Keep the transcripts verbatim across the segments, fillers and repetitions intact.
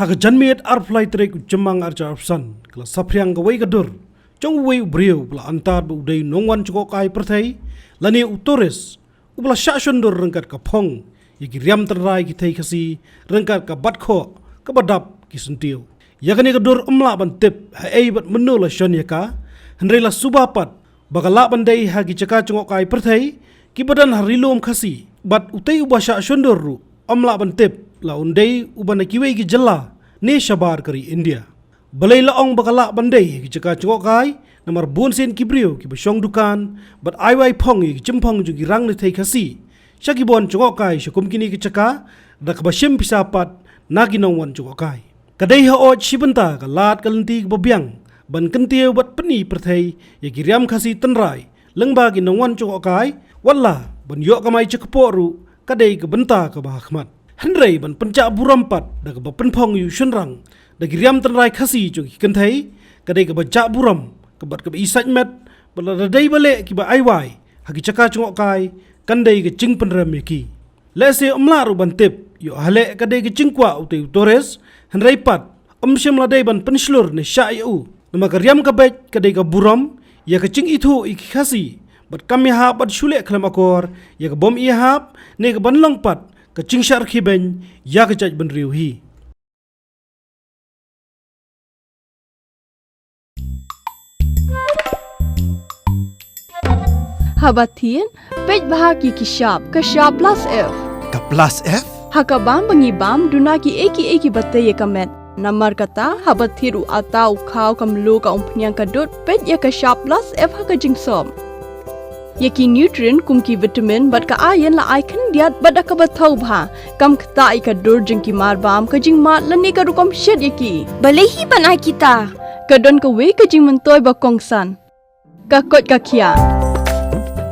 Ha ka janmiet arphew lai tarik u Jymmang arhajar arphew san, ka la saphriang kawei ka dur jong uwei u briew ba la antad ba u dei u nongwan jngohkai pyrthei, lane u tourist, uba la shah shon dur ryngkat ka phong ïa ki riam tynrai ki thei Khasi ryngkat ka bat khoh kaba dap ki syntiew. Ïa kane ka dur ym lah ban tip haei bad mynno la shon ïa ka, hynrei la suba pat ba ka lah ban dei ha ki jaka jngohkai pyrthei kiba don ha Ri Lum Khasi, bad utei uba shah shon dur ruh ym lah ban tip la un dei uba na kiwei ki jylla ne shabar ka ri India. Balei la ong ba ka lah ban dei ha ki jaka jngohkai? Namar bun sien ki briew kiba shong dukan bad ai wai phong ïa ki jingphong jong ki rang ne thei Khasi sha ki bon jngohkai sha kum kine ki jaka, da kaba shim pisa pat na ki nongwan jngohkai. Ka dei haoid shi bynta ka lad ka lynti kaba biang ban kyntiew bad pyni pyrthei ïa ki riam Khasi tynrai lyngba ki nongwan jngohkai, wat la ban ïoh kamai jaka pok ruh ka dei ka bynta kaba hakhmat. Hynrei ban pynjah burom pat da kaba pynphong ïa u shynrang da ki riam tynrai Khasi jong ki kynthei, ka dei kaba jah burom, ka bad kaba isaiñ met, bad lada dei ba leh kiba ai wai ha ki jaka jngohkai, kan dei ka jingpynrem ïa ki. Lehse ym lah ruh ban tip ïoh ha leh ka dei ka jingkwah utei u tourist, hynrei pat ym shym la dei ban pynshlur ne shah ïa u. Namar ka riam ka beit ka dei ka burom ïa ka jingithuh ïa ki Khasi, bad kam ïahap ban shu leh khlem akor ïa ka bym ïahap ne ka ban long pat ka jingshah rkhie beiñ ïa ka jaitbynriew hi. Haba thied, peit bha ki ki shap, ka shap plus F. Ka plus F? Ha ka bam ba ngi bam, duna ki ei ki ei kiba tei ïa ka met. Namar kata, haba thied u atta u khaw ka mluh ka umphniang ka dud, peit ïa ka shap plus F ha ka jingsop. Ïa ki nutrient kum ki vitamin bad ka iron la ai khyndiat bad da kaba thaw bha. Kam ktah ïa ka dur jong ki marbam, ka jingmad lane ka rukom shet ïa ki. Balei hi ban ai kita? Ka don kawei ka jingmyntoi ba kongsan. Ka koit ka khiah.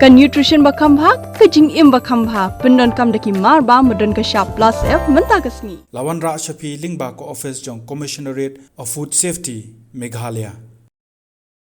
Ka nutrition ba kham bha, ka jingim ba kham bha. Pyndonkam da ki marbam ba don ka shap plus F mynta ka sngi. La wanrah sha phi lyngba ka office jong Commissionerate of Food Safety, Meghalaya.